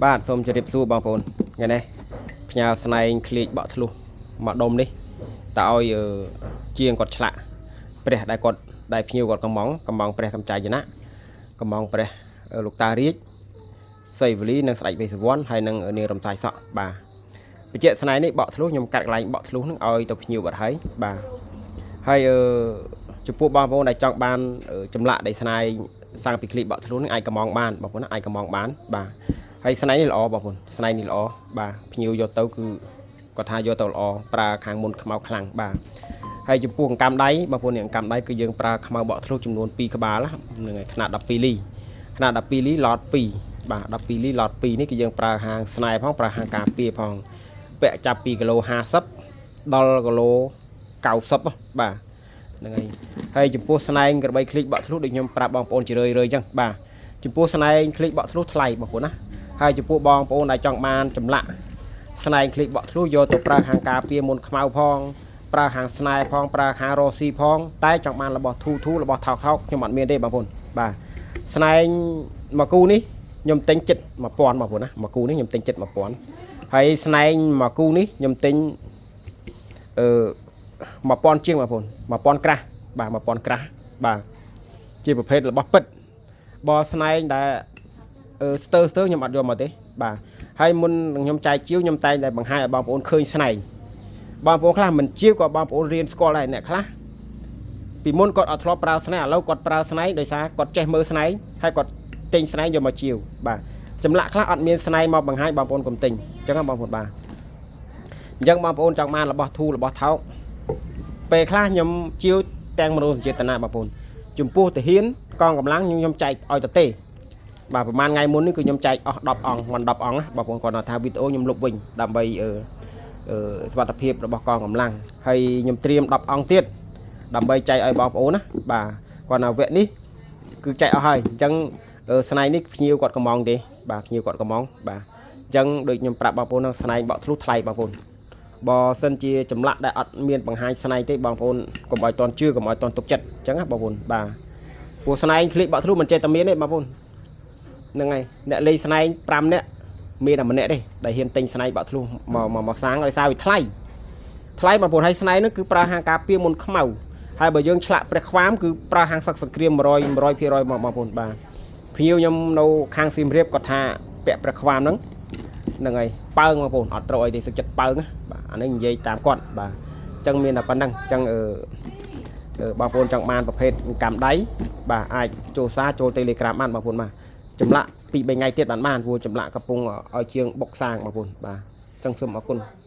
បាទសូមជម្រាបសួរបងប្អូនថ្ងៃនេះផ្ញើស្នែងឃ្លៀកបក់ធ្លុះមកដុំនេះតើឲ្យជាងគាត់ឆ្លាក់ព្រះដែលគាត់ដែលភ្ញៀវគាត់កំងកំងព្រះកំចៃចនៈកំងព្រះលោកតារាជសីវលីនិងស្ដេចវេស្សវណ្ណហើយនិងនាងរំសាយសក់បាទបញ្ជាក់ស្នែងនេះបក់ធ្លុះខ្ញុំកាត់កន្លែងបក់ធ្លុះនឹងឲ្យទៅភ្ញៀវបាត់ហើយបាទហើយចំពោះបងប្អូនដែលចង់បានចម្លាក់ដែលស្នែងសាំងពីឃ្លៀកបក់ធ្លុះនឹងអាចកំងបានបងប្អូនណាអាចកំងបានបាទ ហើយស្នែងនេះល្អបងប្អូនស្នែងនេះល្អបាទភ្ញៀវយកទៅគឺគាត់ថាយកទៅល្អប្រើខាងមុនខ្មៅខ្លាំងបាទហើយចំពោះអង្កាំដៃបងប្អូននេះអង្កាំដៃគឺយើងប្រើខ្មៅបក់ធ្លុះចំនួន2ក្បាលហ្នឹងហើយຂະຫນាត12លីຂະຫນាត12លីឡត2បាទ12លីឡត2នេះគឺយើងប្រើហាងស្នែផងប្រើហាងការពារផងពាក់ចាប់ពីគីឡូ50ដល់គីឡូ90បាទហ្នឹងហើយហើយចំពោះស្នែងក្របីឃ្លីកបក់ធ្លុះដូចខ្ញុំប្រាប់បងប្អូនជារឿយៗអញ្ចឹងបាទចំពោះស្នែងឃ្លីកបក់ធ្លុះថ្លៃបងប្អូនណា ហើយចំពោះបងប្អូនដែលចង់បានចម្លាក់ស្នែងឃ្លីកបក់ធ្លុះយកទៅប្រើខាងការពារមុនខ្មៅផងប្រើខាងស្នែផងប្រើខាងរ៉ូស៊ីផងតែចង់បានរបស់ធូធូរបស់ថោកថោកខ្ញុំអត់មានទេបងប្អូនបាទស្នែងមួយគូនេះខ្ញុំទិញចិត្ត1000បងប្អូនណាមួយគូនេះខ្ញុំទិញចិត្ត1000ហើយស្នែងមួយគូនេះខ្ញុំទិញអឺ1000ជាងបងប្អូន1000ក្រាស់បាទ1000ក្រាស់បាទជាប្រភេទរបស់ពិតបើស្នែងដែល ស្ទើស្ទើខ្ញុំអត់យកមកទេបាទហើយមុននឹងខ្ញុំចែកជាវខ្ញុំតែងតែបង្ហាញឲ្យបងប្អូនឃើញស្នែងបងប្អូនខ្លះមិនជាវក៏បងប្អូនរៀនស្គាល់ដែរអ្នកខ្លះពីមុនគាត់អត់ធ្លាប់ប្រើស្នែងឥឡូវគាត់ប្រើស្នែងដោយសារគាត់ចេះមើលស្នែងហើយគាត់ទិញស្នែងយកមកជាវបាទចម្លាក់ខ្លះអត់មានស្នែងមកបង្ហាញបងប្អូនកុំទិញអញ្ចឹងបងប្អូនបាទអញ្ចឹងបងប្អូនចង់បានរបស់ធូររបស់ថោកពេលខ្លះខ្ញុំជាវទាំងមនោសញ្ចេតនាបងប្អូនចំពោះទាហានកងកម្លាំងខ្ញុំចែកឲ្យតទេ បាទប្រហែលថ្ងៃមុននេះគឺខ្ញុំចែកអស់10អង្គមិន10អង្គណាបងប្អូនគាត់ថាវីដេអូខ្ញុំលុបវិញដើម្បីអឺអឺសុវត្ថិភាពរបស់កងកម្លាំងហើយខ្ញុំត្រៀម10អង្គទៀតដើម្បីចែកឲ្យបងប្អូនណាបាទគាត់ថាវគ្គនេះគឺចែកអស់ហើយអញ្ចឹងស្នែងនេះភ្ញៀវគាត់កំងទេបាទភ្ញៀវគាត់កំងបាទអញ្ចឹងដូចខ្ញុំប្រាប់បងប្អូនហ្នឹងស្នែងបក់ធ្លុះថ្លៃបងប្អូនបើសិនជាចម្លាក់ដែលអត់មានបង្ហាញស្នែងទេបងប្អូនកុំឲ្យតន់ជឿកុំឲ្យតន់ទុកចិត្តអញ្ចឹងណាបងប្អូនបាទព្រោះស្នែងឃ្លីកបក់ធ្លុះមិនចេះតែមានទេបងប្អូន ហ្នឹងហើយអ្នកលេងស្នែង5នាក់មានតែម្នាក់ទេដែលហ៊ានទិញស្នែងបាក់ធ្លុះមកមកមកសាងឲ្យសារវាថ្លៃថ្លៃបងប្អូនហើយស្នែងហ្នឹងគឺប្រើហាងការពារមុនខ្មៅហើយបើយើងឆ្លាក់ព្រះខ្វាមគឺប្រើហាងសឹកសង្គ្រាម100 100%មកបងប្អូនបាទភ្ញៀវខ្ញុំនៅខាងសៀមរាបគាត់ថាពាក់ព្រះខ្វាមហ្នឹងហ្នឹងហើយប៉ើងបងប្អូនអត់ត្រូវអីទេសុខចិត្តប៉ើងណាបាទអានេះនិយាយតាមគាត់បាទអញ្ចឹងមានតែប៉ុណ្្នឹងអញ្ចឹងអឺបងប្អូនចង់បានប្រភេទកម្មដៃបាទអាចចូលសារចូល Telegram បានបងប្អូនបាទ ចម្លាក់ពី3ថ្ងៃទៀតបានបានព្រោះចម្លាក់កំពុងឲ្យជាងបុកសាងបងប្អូនបាទអញ្ចឹងសូមអរគុណ។